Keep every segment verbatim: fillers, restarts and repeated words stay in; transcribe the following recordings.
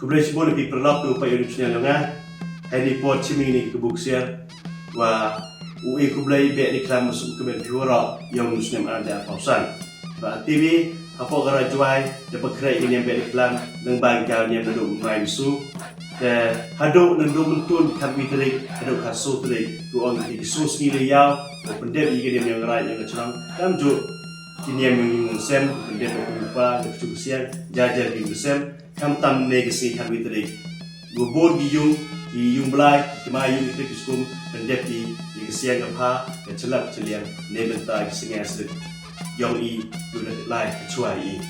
Khublei chibun phi paralok, tu pa YouTube channel yong nga. Heini por chimi ni ka buk share wa u e khublei beh ni klam masuk ka ben phi waroh yong u snem ar hajar arphaw san. Ba T V hapoh ka Raid Jowai da pynkhreh i niam beh ni klam nang bang ka niam nadooh mynrai mynsu. Te hadooh nadooh myntun khatwi tarik hadooh khatsoo tarik, u ong ki soo sngi le yaw u pyndep i ka niam yong ka raid yong ka chnong. Kamjooh ki niam yong yung sem pyndep u pa u chu siang jajar ki sem. Khamtam ne ka sngi khatwi tarik, wa bun ki yung, ki yung blai, ki kmai yung, ki trip ki skum pyndep i, i ka siang ka pha, ka chlap chliang ne bynta ki sngi sdit yong i, yu na lai ka chwa i.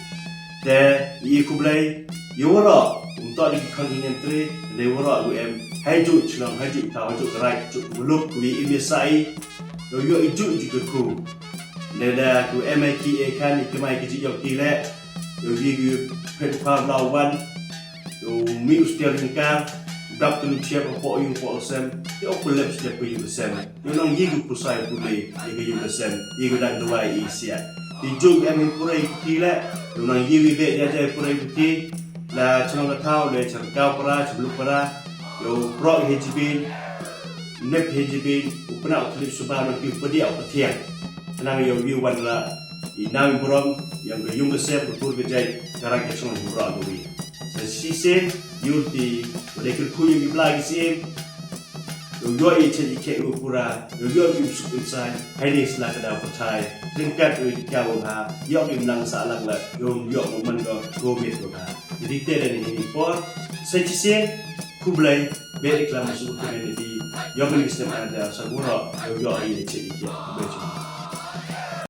Te i khublei ya waroh, um toh di ki khon ki niam tre, ne waroh u em haju chnong, haju thaw, haju ka raid, haju muluk, wi im ya sa i, yow yoh i ju i ju ka khu. Ne da ku em ai ki e khan i kmai ki ji yong ki le, yow yi ki phet pha bla wan, yow mi u stial yung kar, dap tu chia pa po yung po sem, yow ku lep step pa yung sem. Yow nang yi ku pusai ku le, yi ku yung sem, yi ku dang dawai i sia. Ti ju em i pura i ki le, yow nang yi wi be ya jai pura i ki, la chnong ka thaw le, chan kaw para, chan luk para, yow pro i he jibin, nep he jibin, u pna u klip suba no ki u pdia u pathiang. Nang yow yi wan la, i nang brom, yong ka yung ka sem, ka tur ka jai, ka rak ka chnong bro ka wi. Sa shisien, yur ti, wa de kyrkhu yong ki bla ki sim, yow yoh i chen i khe u pura, yow yoh i u suk i sai, hai ni sla ka daw pathai, ringkat u i ka wa ha, yoh i mlang sa lang la, yow yoh u man ko, go mit ko ha. Jadi te da ni ni por, sa shisien, khublei, beh ni klam masuk ka community, yong ni snem ar hajar arphaw san waroh, yow yoh i chen i khe, khublei chibun.